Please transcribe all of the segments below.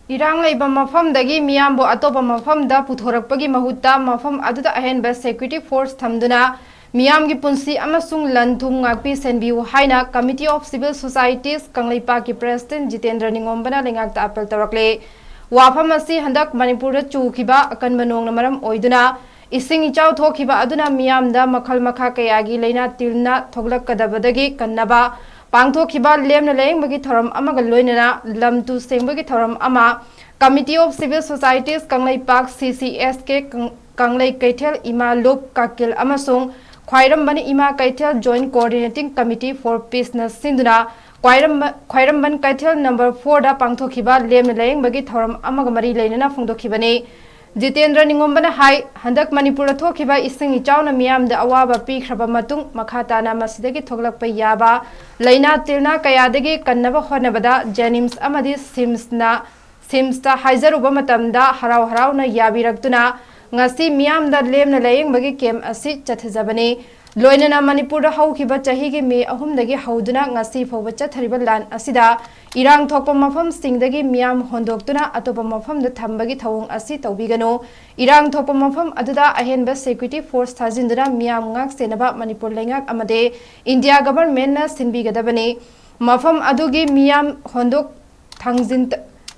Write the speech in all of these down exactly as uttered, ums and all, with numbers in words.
ꯏꯔꯥꯡ ꯂꯩꯕ ꯃꯐꯝꯗꯒꯤ ꯃꯤꯌꯥꯝꯕꯨ ꯑꯇꯣꯞꯄ ꯃꯐꯝꯗ ꯄꯨꯊꯣꯔꯛꯄꯒꯤ ꯃꯍꯨꯠꯇ ꯃꯐꯝ ꯑꯗꯨꯗ ꯑꯍꯦꯟꯕ security force ꯊꯝꯗꯨꯅ ꯃꯤꯌꯥꯝꯒꯤ ꯄꯨꯟꯁꯤ ꯑꯃꯁꯨꯡ ꯂꯟ ꯊꯨꯝ ꯉꯥꯛꯄꯤ ꯁꯦꯟꯕꯤꯌꯨ ꯍꯥꯏꯅ Committee of Civil Societies ꯀꯪꯂꯩꯄꯥꯛꯀꯤ President ꯖꯤꯇꯦꯟꯗ꯭ꯔ ꯅꯤꯉꯣꯝꯕꯅ ꯂꯩꯉꯥꯛꯇ appeal ꯇꯧꯔꯛꯂꯦ꯫ ꯋꯥꯐꯝ ꯑꯁꯤ ꯍꯟꯗꯛ ꯃꯅꯤꯄꯨꯔꯗ ꯆꯨꯈꯤꯕ ꯑꯀꯟꯕ ꯅꯣꯡꯅ ꯃꯔꯝ ꯑꯣꯏꯗꯨꯅ ꯏꯁꯤꯡ ꯏꯆꯥꯎ ꯊꯣꯛꯈꯤꯕ ꯑꯗꯨꯅ ꯃꯤꯌꯥꯝꯗ ꯃꯈꯜ ꯃꯈꯥ ꯀꯌꯥꯒꯤ ꯂꯥꯏꯅꯥ ꯇꯤꯟꯅ ꯊꯣꯛꯂꯛꯀꯗꯕꯗꯒꯤ ꯀꯟꯅꯕ ꯄꯥꯡꯊꯣꯛꯈꯤꯕ ꯂꯦꯝꯅ ꯂꯥꯌꯦꯡꯕꯒꯤ ꯊꯧꯔꯝ ꯑꯃꯒ ꯂꯣꯏꯅꯅ ꯂꯝ ꯇꯨ ꯁꯦꯡꯕꯒꯤ ꯊꯧꯔꯝ ꯑꯃ Committee of Civil Societies Kangleipak C C S K ꯀꯪ-, ꯀꯪꯂꯩ ꯀꯩꯊꯦꯜ ꯏꯃꯥ ꯂꯨꯞ ꯀꯥꯀꯤꯜ ꯑꯃꯁꯨꯡ ꯈ꯭ꯋꯥꯏꯔꯝꯕꯟ ꯏꯃꯥ ꯀꯩꯊꯦꯜ Joint Coordinating Committee for Peaceꯅ ꯁꯤꯟꯗꯨꯅ ꯈ꯭ꯋꯥꯏꯔꯝꯕ-, ꯈ꯭ꯋꯥꯏꯔꯝꯕꯟ ꯀꯩꯊꯦꯜ number fourꯗ ꯄꯥꯡꯊꯣꯛꯈꯤꯕ ꯂꯦꯝꯅ ꯂꯥꯌꯦꯡꯕꯒꯤ ꯊꯧꯔꯝ ꯑꯃꯒ ꯃꯔꯤ ꯂꯩꯅꯅ ꯐꯣꯡꯗꯣꯛꯈꯤꯕꯅꯤ꯫ ꯖꯤꯇꯦꯟꯗ꯭ꯔ ꯅꯤꯉꯣꯝꯕꯅ ꯍꯥꯏ, ꯍꯟꯗꯛ ꯃꯅꯤꯄꯨꯔꯗ ꯊꯣꯛꯈꯤꯕ ꯏꯁꯤꯡ ꯏꯆꯥꯎꯅ ꯃꯤꯌꯥꯝꯗ ꯑꯋꯥꯕ ꯄꯤꯈ꯭ꯔꯕ ꯃꯇꯨꯡ, ꯃꯈꯥ ꯇꯥꯅ ꯃꯁꯤꯗꯒꯤ ꯊꯣꯛꯂꯛꯄ ꯌꯥꯕ ꯂꯥꯏꯅꯥ ꯇꯤꯟꯅ ꯀꯌꯥꯗꯒꯤ ꯀꯟꯅꯕ ꯍꯣꯠꯅꯕꯗ JNIMS ꯑꯃꯗꯤ SIMSꯅ, SIMSꯇ ꯍꯥꯏꯖꯔꯨꯕ ꯃꯇꯝꯗ ꯍꯔꯥꯎ ꯍꯔꯥꯎꯅ ꯌꯥꯕꯤꯔꯛꯇꯨꯅ ꯉꯁꯤ ꯃꯤꯌꯥꯝꯗ ꯂꯦꯝꯅ ꯂꯥꯌꯦꯡꯕꯒꯤ camp ꯑꯁꯤ ꯆꯠꯊꯖꯕꯅꯤ꯫ ꯂꯣꯏꯅꯅ ꯃꯅꯤꯄꯨꯔꯗ ꯍꯧꯈꯤꯕ ꯆꯍꯤꯒꯤ ꯃꯦ ꯑꯍꯨꯝꯗꯒꯤ ꯍꯧꯗꯨꯅ ꯉꯁꯤ ꯐꯥꯎꯕ ꯆꯠꯊꯔꯤꯕ ꯂꯥꯟ ꯑꯁꯤꯗ ꯏꯔꯥꯡ ꯊꯣꯛꯄ ꯃꯐꯝꯁꯤꯡꯗꯒꯤ ꯃꯤꯌꯥꯝ ꯍꯣꯟꯗꯣꯛꯇꯨꯅ ꯑꯇꯣꯞꯄ ꯃꯐꯝꯗ ꯊꯝꯕꯒꯤ ꯊꯧꯑꯣꯡ ꯑꯁꯤ ꯇꯧꯕꯤꯒꯅꯨ꯫ ꯏꯔꯥꯡ ꯊꯣꯛꯄ ꯃꯐꯝ ꯑꯗꯨꯗ ꯑꯍꯦꯟꯕ security force ꯊꯥꯖꯤꯟꯗꯨꯅ ꯃꯤꯌꯥꯝ ꯉꯥꯛ ꯁꯦꯟꯅꯕ ꯃꯅꯤꯄꯨꯔ ꯂꯩꯉꯥꯛ ꯑꯃꯗꯤ India Governmentꯅ ꯁꯤꯟꯕꯤꯒꯗꯕꯅꯤ꯫ ꯃꯐꯝ ꯑꯗꯨꯒꯤ ꯃꯤꯌꯥꯝ ꯍꯣꯟꯗꯣꯛ ꯊꯥꯡꯖꯤꯟ-,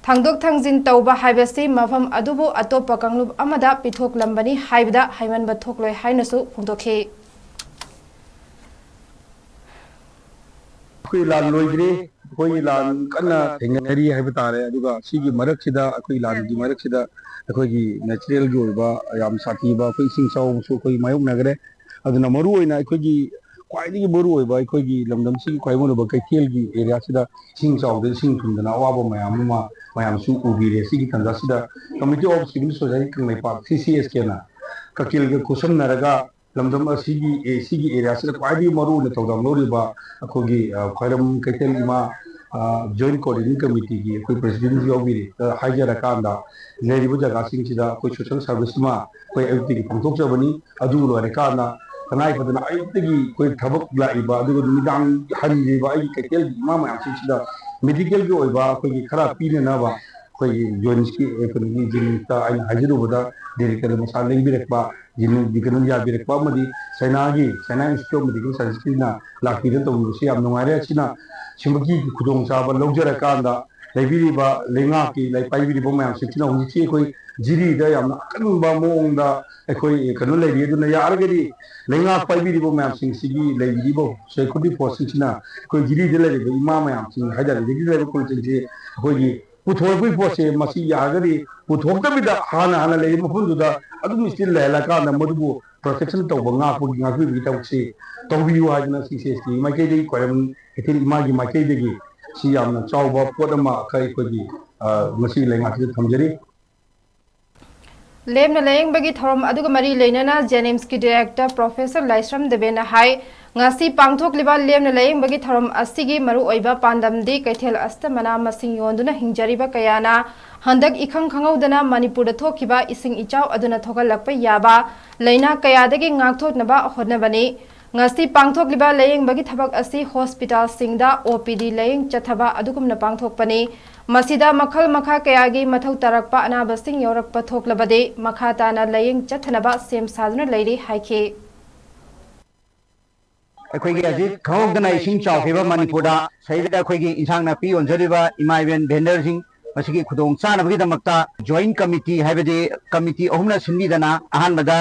ꯊꯥꯡꯗꯣꯛ ꯊꯥꯡꯖꯤꯟ ꯇꯧꯕ ꯍꯥꯏꯕꯁꯤ ꯃꯐꯝ ꯑꯗꯨꯕꯨ ꯑꯇꯣꯞꯄ ꯀꯥꯡꯂꯨꯞ ꯑꯃꯗ ꯄꯤꯊꯣꯛꯂꯝꯕꯅꯤ ꯍꯥꯏꯕꯗ ꯍꯥꯏꯃꯟꯕ ꯊꯣꯛꯂꯣꯏ ꯍꯥꯏꯅꯁꯨ ꯐꯣꯡꯗꯣꯛꯈꯤ꯫ ꯑꯩꯈꯣꯏ ꯂꯥꯟ ꯂꯣꯏꯗ꯭ꯔꯤ, ꯑꯩꯈꯣꯏꯒꯤ ꯂꯥꯟ ꯀꯟꯅ ꯊꯦꯡꯅꯔꯤ ꯍꯥꯏꯕ ꯇꯥꯔꯦ꯫ ꯑꯗꯨꯒ ꯁꯤꯒꯤ ꯃꯔꯛꯁꯤꯗ, ꯑꯩꯈꯣꯏ ꯂꯥꯟꯒꯤ ꯃꯔꯛꯁꯤꯗ ꯑꯩꯈꯣꯏꯒꯤ naturalꯒꯤ ꯑꯣꯏꯕ ꯌꯥꯝ ꯁꯥꯊꯤꯕ ꯑꯩꯈꯣꯏ ꯏꯁꯤꯡ ꯏꯆꯥꯎꯁꯨ ꯑꯩꯈꯣꯏ ꯃꯥꯌꯣꯛꯅꯈ꯭ꯔꯦ꯫ ꯑꯗꯨꯅ ꯃꯔꯨꯑꯣꯏꯅ ꯑꯩꯈꯣꯏꯒꯤ ꯈ꯭ꯋꯥꯏꯗꯒꯤ ꯃꯔꯨꯑꯣꯏꯕ, ꯑꯩꯈꯣꯏꯒꯤ ꯂꯝꯗꯝꯁꯤꯒꯤ ꯈ꯭ꯋꯥꯏ ꯃꯔꯨꯑꯣꯏꯕ ꯀꯩꯊꯦꯜꯒꯤ areaꯁꯤꯗ ꯏꯁꯤꯡ ꯆꯥꯎꯗꯅ ꯏꯁꯤꯡ ꯊꯨꯝꯗꯅ ꯑꯋꯥꯕ ꯃꯌꯥꯝ ꯑꯃ ꯃꯌꯥꯝꯁꯨ ꯎꯕꯤꯔꯦ꯫ ꯁꯤꯒꯤ ꯇꯥꯟꯖꯥꯁꯤꯗ Committee of Civil Society Kangleipak, C C S Kꯅ ꯀꯀꯤꯜꯒ ꯈꯨꯠꯁꯝꯅꯔꯒ ꯂꯝꯗꯝ ꯑꯁꯤꯒꯤ, ꯑꯦ, ꯁꯤꯒꯤ areaꯁꯤꯗ ꯈ꯭ꯋꯥꯏꯗꯒꯤ ꯃꯔꯨꯑꯣꯏꯅ ꯊꯧꯗꯥꯡ ꯂꯧꯔꯤꯕ ꯑꯩꯈꯣꯏꯒꯤ, ꯑ, ꯈ꯭ꯋꯥꯏꯔꯝ ꯀꯩꯊꯦꯜ ꯏꯃꯥ, ꯑ, Joint Coordinating Committeeꯒꯤ ꯑꯩꯈꯣꯏ Presidentꯁꯨ ꯌꯥꯎꯕꯤꯔꯤ꯫ ꯑ, ꯍꯥꯏꯖꯔꯀꯥꯟꯗ ꯂꯩꯔꯤꯕ ꯖꯒꯥꯁꯤꯡꯁꯤꯗ ꯑꯩꯈꯣꯏ social service ꯑꯃ ꯑꯩꯈꯣꯏ ꯑꯌꯨꯛꯇꯒꯤ ꯄꯥꯡꯊꯣꯛꯆꯕꯅꯤ꯫ ꯑꯗꯨ ꯂꯣꯏꯔꯀꯥꯟꯗ ꯇꯉꯥꯏ ꯐꯗꯅ ꯑꯌꯨꯛꯇꯒꯤ ꯑꯩꯈꯣꯏ ꯊꯕꯛ ꯂꯥꯛꯏꯕ, ꯑꯗꯨꯒ ꯅꯨꯃꯤꯗꯥꯡ ꯍꯟꯈꯤꯕ ꯑꯩꯒꯤ ꯀꯩꯊꯦꯜꯒꯤ ꯏꯃꯥ ꯃꯌꯥꯝꯁꯤꯡꯁꯤꯗ medicalꯒꯤ ꯑꯣꯏꯕ ꯑꯩꯈꯣꯏꯒꯤ ꯈꯔ ꯄꯤꯅꯅꯕ ꯑꯩꯈꯣꯏꯒꯤ ꯖꯣꯏꯟꯁꯀꯤ ꯀꯩꯅꯣꯒꯤ ꯖꯦꯅꯤꯝꯁꯇ ꯑꯩꯅ ꯍꯥꯏꯖꯔꯨꯕꯗ ꯗꯤꯔꯦꯛꯇꯔꯅ ꯃꯁꯥ ꯂꯦꯡꯕꯤꯔꯛꯄ, ꯖꯦꯅꯤꯝꯁꯀꯤ ꯀꯩꯅꯣ ꯌꯥꯕꯤꯔꯛꯄ ꯑꯃꯗꯤ ꯆꯩꯅꯥꯒꯤ China Institute of Medical Scienceꯀꯤꯅ ꯂꯥꯛꯄꯤꯗꯅ ꯇꯧꯕꯤꯕꯁꯤ ꯌꯥꯝ ꯅꯨꯡꯉꯥꯏꯔꯦ꯫ ꯑꯁꯤꯅ ꯁꯤꯃꯛꯀꯤ ꯈꯨꯗꯣꯡꯆꯥꯕ ꯂꯧꯖꯔꯀꯥꯟꯗ ꯂꯩꯕꯤꯔꯤꯕ ꯂꯩꯉꯥꯛꯀꯤ ꯂꯥꯏ ꯄꯥꯏꯕꯤꯔꯤꯕ ꯃꯌꯥꯝꯁꯤꯡꯁꯤꯅ ꯍꯧꯖꯤꯛꯁꯤ ꯑꯩꯈꯣꯏ ꯖꯤꯔꯤꯗ ꯌꯥꯝꯅ ꯑꯀꯟꯕ ꯃꯑꯣꯡꯗ ꯑꯩꯈꯣꯏ ꯀꯩꯅꯣ ꯂꯩꯔꯤ꯫ ꯑꯗꯨꯅ ꯌꯥꯔꯒꯗꯤ ꯂꯩꯉꯥꯛ ꯄꯥꯏꯕꯤꯔꯤꯕ ꯃꯌꯥꯝꯁꯤꯡꯁꯤꯒꯤ ꯂꯩꯕꯤꯔꯤꯕ ꯁꯦꯀ꯭ꯌꯨꯔꯤꯇꯤ ꯐꯣꯔꯁꯁꯤꯡꯁꯤꯅ ꯑꯩꯈꯣꯏ ꯖꯤꯔꯤꯗ ꯂꯩꯔꯤꯕ ꯏꯃꯥ ꯃꯌꯥꯝꯁꯤꯡ ꯍꯥꯏꯇꯥꯔꯦ, ꯖꯤꯔꯤꯗ ꯂꯩꯔꯤꯕ ꯈꯨꯜꯁꯤꯡꯁꯤ ꯑꯩꯈꯣꯏꯒꯤ ꯄꯨꯊꯣꯔꯛꯄꯒꯤ ꯄꯣꯠꯁꯦ ꯃꯁꯤ ꯌꯥꯔꯒꯗꯤ ꯄꯨꯊꯣꯛꯇꯕꯤꯗ ꯍꯥꯟꯅ ꯍꯥꯟꯅ ꯂꯩꯔꯤꯕ ꯃꯐꯝꯗꯨꯗ ꯑꯗꯨꯝ ꯁ꯭ꯇꯤꯜ ꯂꯩꯍꯜꯂꯀꯥꯟꯗ ꯃꯗꯨꯕꯨ ꯄ꯭ꯔꯣꯇꯦꯛꯁꯟ ꯇꯧꯕ, ꯉꯥꯛꯄꯒꯤ, ꯉꯥꯛꯄꯤꯕꯒꯤ ꯊꯕꯛꯁꯤ ꯇꯧꯕꯤꯌꯨ ꯍꯥꯏꯗꯅ ꯁꯤ ꯁꯤ ꯑꯦꯁ ꯇꯤ ꯃꯥꯏꯀꯩꯗꯒꯤ, ꯈ꯭ꯋꯥꯏꯔꯝꯕꯟ ꯀꯩꯊꯦꯜ ꯏꯃꯥꯒꯤ ꯃꯥꯏꯀꯩꯗꯒꯤ ꯁꯤ ꯌꯥꯝꯅ ꯆꯥꯎꯕ ꯄꯣꯠ ꯑꯃ ꯑꯩꯈꯣꯏꯒꯤ, ꯑ, ꯉꯁꯤ ꯂꯩꯉꯥꯛꯁꯤꯗ ꯊꯝꯖꯔꯤ꯫ ꯂꯦꯝꯅ ꯂꯥꯌꯦꯡꯕꯒꯤ ꯊꯧꯔꯝ ꯑꯗꯨꯒ ꯃꯔꯤ ꯂꯩꯅꯅ ꯖꯦꯅꯤꯝꯁꯀꯤ ꯗꯤꯔꯦꯛꯇꯔ ꯄ꯭ꯔꯣꯐꯦꯁꯔ ꯂꯥꯏꯁ꯭ꯔꯝ ꯗꯦꯕꯦꯅ ꯍꯥꯏ, ꯉꯁꯤ ꯄꯥꯡꯊꯣꯛꯂꯤꯕ ꯂꯦꯝꯅ ꯂꯥꯌꯦꯡꯕꯒꯤ ꯊꯧꯔꯝ ꯑꯁꯤꯒꯤ ꯃꯔꯨꯑꯣꯏꯕ ꯄꯥꯟꯗꯝꯗꯤ ꯀꯩꯊꯦꯜ ꯑꯁꯤꯗ ꯃꯅꯥ ꯃꯁꯤꯡ ꯌꯣꯟꯗꯨꯅ ꯍꯤꯡꯖꯔꯤꯕ ꯀꯌꯥꯅ ꯍꯟꯗꯛ ꯏꯈꯪ ꯈꯪꯍꯧꯗꯅ ꯃꯅꯤꯄꯨꯔꯗ ꯊꯣꯛꯈꯤꯕ ꯏꯁꯤꯡ ꯏꯆꯥꯎ ꯑꯗꯨꯅ ꯊꯣꯛꯍꯜꯂꯛꯄ ꯌꯥꯕ ꯂꯥꯏꯅꯥ ꯀꯌꯥꯗꯒꯤ ꯉꯥꯛꯊꯣꯛꯅꯕ ꯍꯣꯠꯅꯕꯅꯤ꯫ ꯉꯁꯤ ꯄꯥꯡꯊꯣꯛꯂꯤꯕ ꯂꯥꯌꯦꯡꯕꯒꯤ ꯊꯕꯛ ꯑꯁꯤ ꯍꯣꯁꯄꯤꯇꯥꯜꯁꯤꯡꯗ ꯑꯣ ꯄꯤ ꯗꯤ ꯂꯥꯌꯦꯡ ꯆꯠꯊꯕ ꯑꯗꯨꯒꯨꯝꯅ ꯄꯥꯡꯊꯣꯛꯄꯅꯤ꯫ ꯃꯁꯤꯗ ꯃꯈꯜ ꯃꯈꯥ ꯀꯌꯥꯒꯤ ꯃꯊꯧ ꯇꯥꯔꯛꯄ ꯑꯅꯥꯕꯁꯤꯡ ꯌꯥꯎꯔꯛꯄ ꯊꯣꯛꯂꯕꯗꯤ ꯃꯈꯥ ꯇꯥꯅ ꯂꯥꯌꯦꯡ ꯆꯠꯊꯅꯕ ꯁꯦꯝ ꯁꯥꯗꯨꯅ ꯂꯩꯔꯤ ꯍꯥꯏꯈꯤ꯫ ꯑꯩꯈꯣꯏꯒꯤ ꯍꯧꯖꯤꯛ ꯈꯪꯍꯧꯗꯅ ꯏꯁꯤꯡ ꯆꯥꯎꯈꯤꯕ ꯃꯅꯤꯄꯨꯔꯗ ꯁꯤꯗꯩꯗ ꯑꯩꯈꯣꯏꯒꯤ ꯏꯟꯁꯥꯡ ꯅꯥꯄꯤ ꯌꯣꯟꯖꯔꯤꯕ ꯏꯃꯥ ꯏꯕꯦꯟ ꯚꯦꯟꯗꯔꯁꯤꯡ ꯃꯁꯤꯒꯤ ꯈꯨꯗꯣꯡ ꯆꯥꯅꯕꯒꯤꯗꯃꯛꯇ ꯖꯣꯏꯟ ꯀꯃꯤꯇꯤ ꯍꯥꯏꯕꯗꯤ ꯀꯃꯤꯇꯤ ꯑꯍꯨꯝꯅ ꯁꯤꯟꯕꯤꯗꯅ ꯑꯍꯥꯟꯕꯗ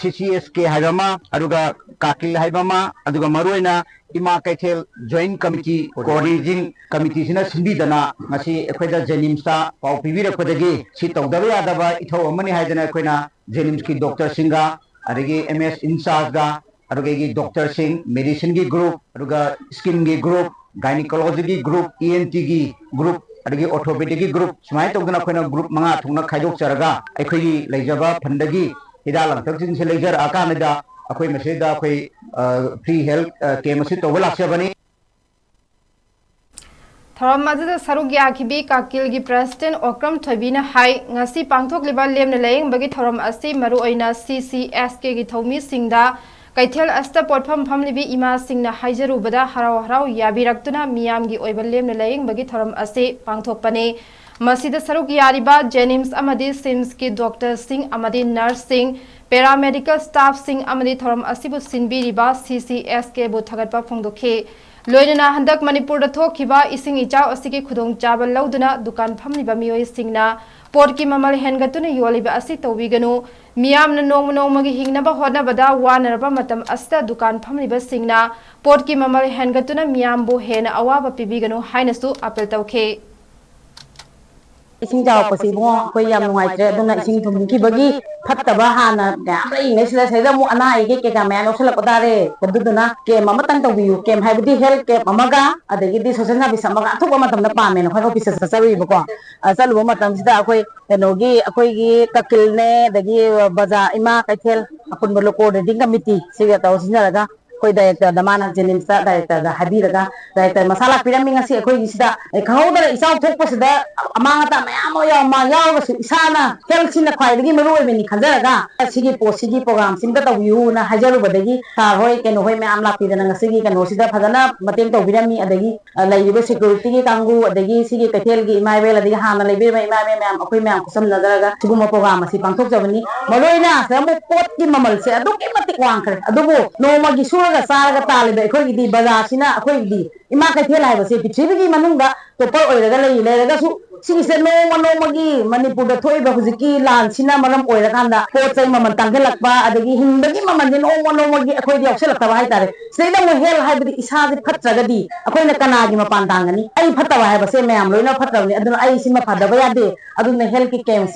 ꯁꯤ ꯁꯤ ꯑꯦꯁ ꯀꯦ ꯍꯥꯏꯕ ꯑꯃ, ꯑꯗꯨꯒ ꯀꯥꯀꯤꯜ ꯍꯥꯏꯕ ꯑꯃ, ꯑꯗꯨꯒ ꯃꯔꯨꯑꯣꯏꯅ ꯏꯃꯥ ꯀꯩꯊꯦꯜ ꯖꯣꯏꯟ ꯀꯃꯤꯇꯤ ꯀꯣꯑꯣꯔꯗꯤꯅꯦꯇꯤꯡ ꯀꯃꯤꯇꯤꯁꯤꯅ ꯁꯤꯟꯕꯤꯗꯅ ꯉꯁꯤ ꯑꯩꯈꯣꯏꯗ ꯖꯦꯅꯤꯝꯁꯇ ꯄꯥꯎ ꯄꯤꯕꯤꯔꯛꯄꯗꯒꯤ ꯁꯤ ꯇꯧꯗꯕ ꯌꯥꯗꯕ ꯏꯊꯧ ꯑꯃꯅꯤ ꯍꯥꯏꯗꯅ ꯑꯩꯈꯣꯏꯅ ꯖꯦꯅꯤꯝꯁꯀꯤ ꯗꯣꯛꯇꯔꯁꯤꯡꯒ ꯑꯗꯒꯤ ꯑꯦꯝ ꯑꯦꯁ ꯏꯟꯆꯥꯔꯖꯀ ꯑꯗꯨꯒ ꯑꯩꯒꯤ ꯗꯣꯛꯇꯔꯁꯤꯡ, ꯃꯦꯗꯤꯁꯤꯟꯒꯤ ꯒ꯭ꯔꯨꯞ, ꯑꯗꯨꯒ ꯁ꯭ꯀꯤꯟꯒꯤ ꯒ꯭ꯔꯨꯞ, ꯒꯥꯏꯅꯤꯀꯣꯂꯣꯖꯤꯒꯤ ꯒ꯭ꯔꯨꯞ, ꯏ ꯑꯦꯟ ꯇꯤꯒꯤ ꯒ꯭ꯔꯨꯞ, ꯑꯗꯒꯤ ꯑꯣꯔꯊꯣꯄꯦꯗꯤꯛꯀꯤ ꯒ꯭ꯔꯨꯞ, ꯁꯨꯃꯥꯏꯅ ꯇꯧꯗꯅ ꯑꯩꯈꯣꯏꯅ ꯒ꯭ꯔꯨꯞ ꯃꯉꯥ ꯊꯣꯛꯅ ꯈꯥꯏꯗꯣꯛꯆꯔꯒ ꯑꯩꯈꯣꯏꯒꯤ ꯂꯩꯖꯕ ꯐꯟꯗꯒꯤ ꯍꯤꯗꯥꯛ ꯂꯥꯡꯊꯛꯁꯤꯡꯁꯦ ꯂꯩꯖꯔꯛꯑꯀꯥꯟꯗ ꯑꯩꯈꯣꯏ ꯃꯁꯤꯗ ꯑꯩꯈꯣꯏ ꯐ꯭ꯔꯤ ꯍꯦꯜꯊ ꯀꯦꯝ ꯑꯁꯤ ꯇꯧꯕ ꯂꯥꯛꯆꯕꯅꯤ꯫ ꯊꯧꯔꯝ ꯑꯗꯨꯗ ꯁꯔꯨꯛ ꯌꯥꯈꯤꯕꯤ ꯀꯥꯀꯤꯜꯒꯤ ꯄ꯭ꯔꯦꯁꯤꯗꯦꯟ ꯑꯣꯀ꯭ꯔꯝ ꯊꯣꯏꯕꯤꯅ ꯍꯥꯏ, ꯉꯁꯤ ꯄꯥꯡꯊꯣꯛꯂꯤꯕ ꯂꯦꯝꯅ ꯂꯥꯌꯦꯡꯕꯒꯤ ꯊꯧꯔꯝ ꯑꯁꯤ ꯃꯔꯨꯑꯣꯏꯅ ꯁꯤ ꯁꯤ ꯑꯦꯁ ꯀꯦꯒꯤ ꯊꯧꯃꯤꯁꯤꯡꯗ ꯀꯩꯊꯦꯜ ꯑꯁꯤꯗ ꯄꯣꯠꯐꯝ ꯐꯝꯂꯤꯕꯤ ꯏꯃꯥꯁꯤꯡꯅ ꯍꯥꯏꯖꯔꯨꯕꯗ ꯍꯔꯥꯎ ꯍꯔꯥꯎ ꯌꯥꯕꯤꯔꯛꯇꯨꯅ ꯃꯤꯌꯥꯝꯒꯤ ꯑꯣꯏꯕ ꯂꯦꯝꯅ ꯂꯥꯌꯦꯡꯕꯒꯤ ꯊꯧꯔꯝ ꯑꯁꯤ ꯄꯥꯡꯊꯣꯛꯄꯅꯤ꯫ ꯃꯁꯤꯗ ꯁꯔꯨꯛ ꯌꯥꯔꯤꯕ JNIMS ꯑꯃꯗꯤ SIMSꯀꯤ doctorꯁꯤꯡ ꯑꯃꯗꯤ nurseꯁꯤꯡ, paramedical staffꯁꯤꯡ ꯑꯃꯗꯤ ꯊꯧꯔꯝ ꯑꯁꯤꯕꯨ ꯁꯤꯟꯕꯤꯔꯤꯕ CCSKꯕꯨ ꯊꯥꯒꯠꯄ ꯐꯣꯡꯗꯣꯛꯈꯤ꯫ ꯂꯣꯏꯅꯅ ꯍꯟꯗꯛ ꯃꯅꯤꯄꯨꯔꯗ ꯊꯣꯛꯈꯤꯕ ꯏꯁꯤꯡ ꯏꯆꯥꯎ ꯑꯁꯤꯒꯤ ꯈꯨꯗꯣꯡꯆꯥꯕ ꯂꯧꯗꯨꯅ ꯗꯨꯀꯥꯟ ꯐꯝꯂꯤꯕ ꯃꯤꯑꯣꯏꯁꯤꯡꯅ ꯄꯣꯠꯀꯤ ꯃꯃꯜ ꯍꯦꯟꯒꯠꯇꯨꯅ ꯌꯣꯜꯂꯤꯕ ꯑꯁꯤ ꯇꯧꯕꯤꯒꯅꯨ, ꯃꯤꯌꯥꯝꯅ ꯅꯣꯡꯃ ꯅꯣꯡꯃꯒꯤ ꯍꯤꯡꯅꯕ ꯍꯣꯠꯅꯕꯗ ꯋꯥꯅꯔꯕ ꯃꯇꯝ ꯑꯁꯤꯗ ꯗꯨꯀꯥꯟ ꯐꯝꯂꯤꯕꯁꯤꯡꯅ ꯄꯣꯠꯀꯤ ꯃꯃꯜ ꯍꯦꯟꯒꯠꯇꯨꯅ ꯃꯤꯌꯥꯝꯕꯨ ꯍꯦꯟꯅ ꯑꯋꯥꯕ ꯄꯤꯕꯤꯒꯅꯨ ꯍꯥꯏꯅꯁꯨ appeal ꯇꯧꯈꯤ꯫ ꯏꯁꯤꯡ ꯆꯥꯎꯔꯛꯄꯁꯤ ꯏꯕꯨꯡꯉꯣ ꯑꯩꯈꯣꯏ ꯌꯥꯝ ꯅꯨꯡꯉꯥꯏꯇ꯭ꯔꯦ꯫ ꯑꯗꯨꯅ ꯏꯁꯤꯡ ꯊꯨꯝꯈꯤꯕꯒꯤ ꯐꯠꯇꯕ ꯍꯥꯟꯅ ꯃꯌꯥꯝ ꯂꯩꯔꯤꯉꯩꯁꯤꯗ ꯁꯤꯗ ꯑꯃꯨꯛ ꯑꯅꯥ ꯑꯌꯦꯛ ꯀꯩꯀꯥ ꯃꯌꯥꯝ ꯌꯥꯎꯁꯜꯂꯛꯄ ꯇꯥꯔꯦ꯫ ꯑꯗꯨꯗꯨꯅ camp ꯑꯃꯇꯪ ꯇꯧꯕꯤꯌꯨ꯫ Camp ꯍꯥꯏꯕꯗꯤ health camp ꯑꯃꯒ ꯑꯗꯒꯤꯗꯤ social service ꯑꯃꯒ ꯑꯊꯨꯕ ꯃꯇꯝꯗ ꯄꯥꯝꯃꯦꯅ ꯑꯩꯈꯣꯏ officeꯇ ꯆꯠꯆꯔꯨꯏꯕꯀꯣ꯫ ꯑ, ꯆꯠꯂꯨꯕ ꯃꯇꯝꯁꯤꯗ ꯑꯩꯈꯣꯏ ꯀꯩꯅꯣꯒꯤ, ꯑꯩꯈꯣꯏꯒꯤ ꯀꯀꯤꯜꯅꯦ, ꯑꯗꯒꯤ ꯕꯖꯥꯔ ꯏꯃꯥ ꯀꯩꯊꯦꯜ ꯑꯄꯨꯟꯕ local coordinating committee ꯁꯤꯒ ꯇꯧꯔ ꯁꯤꯟꯅꯔꯒ ꯑꯩꯈꯣꯏ directorꯗ, ꯃꯥꯅ JNIMSꯇ directorꯗ ꯍꯥꯏꯕꯤꯔꯒ director ꯃꯁꯥ ꯂꯥꯛꯄꯤꯔꯝꯃꯤ꯫ ꯉꯁꯤ ꯑꯩꯈꯣꯏꯒꯤꯁꯤꯗ, ꯑꯦ, ꯈꯪꯍꯧꯗꯅ ꯏꯆꯥꯎ ꯊꯣꯛꯄꯁꯤꯗ ꯑꯃꯥꯡ ꯑꯇꯥ ꯃꯌꯥꯝ ꯑꯃ ꯌꯥꯎ-, ꯃꯥ ꯌꯥꯎꯔꯒꯁꯨ ꯏꯁꯥꯅ healthꯁꯤꯅ ꯈ꯭ꯋꯥꯏꯗꯒꯤ ꯃꯔꯨ ꯑꯣꯏꯕꯅꯤ ꯈꯟꯖꯔꯒ ꯁꯤꯒꯤ ꯄꯣꯠꯁꯤꯒꯤ programꯁꯤꯝꯇ ꯇꯧꯕꯤꯌꯨꯅ ꯍꯥꯏꯖꯔꯨꯕꯗꯒꯤ sir ꯍꯣꯏ, ꯀꯩꯅꯣ ꯍꯣꯏ ꯃꯌꯥꯝ ꯂꯥꯛꯄꯤꯗꯅ ꯉꯁꯤꯒꯤ ꯀꯩꯅꯣꯁꯤꯗ ꯐꯖꯅ ꯃꯇꯦꯡ ꯇꯧꯕꯤꯔꯝꯃꯤ꯫ ꯑꯗꯒꯤ ꯑ, ꯂꯩꯔꯤꯕ securityꯒꯤ ꯀꯥꯡꯕꯨ, ꯑꯗꯒꯤ ꯁꯤꯒꯤ ꯀꯩꯊꯦꯜꯒꯤ ꯏꯃꯥ ꯏꯕꯦꯜ, ꯑꯗꯒꯤ ꯍꯥꯟꯅ ꯂꯩꯕꯤꯔꯤꯕ ꯏꯃꯥ ꯏꯕꯦꯜ ꯃꯌꯥꯝ, ꯑꯩꯈꯣꯏ ꯃꯌꯥꯝ ꯈꯨꯠꯁꯝꯅꯖꯔꯒ ꯁꯤꯒꯨꯝꯕ program ꯑꯁꯤ ꯄꯥꯡꯊꯣꯛꯆꯕꯅꯤ꯫ ꯃꯔꯨꯑꯣꯏꯅ ꯁꯤꯗ ꯑꯃꯨꯛ ꯄꯣꯠꯀꯤ ꯃꯃꯜꯁꯦ ꯑꯗꯨꯛꯀꯤ ꯃꯇꯤꯛ ꯋꯥꯡꯈ꯭ꯔꯦ꯫ ꯑꯗꯨꯕꯨ ꯅꯣꯡꯃꯒꯤ ꯁꯨꯔꯒ ꯆꯥꯔꯒ ꯇꯥꯜꯂꯤꯕ ꯑꯩꯈꯣꯏꯒꯤꯗꯤ, ꯕꯖꯥꯔꯁꯤꯅ ꯑꯩꯈꯣꯏꯒꯤꯗꯤ ꯏꯃꯥ ꯀꯩꯊꯦꯜ ꯍꯥꯏꯕꯁꯦ ꯄ꯭ꯔꯤꯊꯤꯕꯤꯒꯤ ꯃꯅꯨꯡꯗ topper ꯑꯣꯏꯔꯒ ꯂꯩ꯫ ꯂꯩꯔꯒꯁꯨ ꯁꯤꯒꯤꯁꯦ ꯅꯣꯡꯃ ꯅꯣꯡꯃꯒꯤ ꯃꯅꯤꯄꯨꯔꯗ ꯊꯣꯛꯏꯕ ꯍꯧꯖꯤꯛꯀꯤ ꯂꯥꯟꯁꯤꯅ ꯃꯔꯝ ꯑꯣꯏꯔꯀꯥꯟꯗ ꯄꯣꯠ ꯆꯩ ꯃꯃꯜ ꯇꯥꯡꯈꯠꯂꯛꯄ, ꯑꯗꯒꯤ ꯍꯤꯡꯕꯒꯤ ꯃꯃꯜꯁꯦ ꯅꯣꯡꯃ ꯅꯣꯡꯃꯒꯤ ꯑꯩꯈꯣꯏꯗ ꯌꯥꯎꯁꯜꯂꯛꯇꯕ ꯍꯥꯏꯇꯥꯔꯦ꯫ ꯁꯤꯗꯩꯗ ꯑꯃꯨꯛ health ꯍꯥꯏꯕꯗꯤ ꯏꯁꯥꯁꯦ ꯐꯠꯇ꯭ꯔꯒꯗꯤ ꯑꯩꯈꯣꯏꯅ ꯀꯅꯥꯒꯤ ꯃꯄꯥꯟ ꯇꯥꯡꯒꯅꯤ? ꯑꯩ ꯐꯠꯇꯕ ꯍꯥꯏꯕꯁꯦ ꯃꯌꯥꯝ ꯂꯣꯏꯅ ꯐꯠꯇꯕꯅꯤ꯫ ꯑꯗꯨꯅ ꯑꯩ ꯁꯤꯃ ꯐꯗꯕ ꯌꯥꯗꯦ꯫ ꯑꯗꯨꯅ healthꯀꯤ camp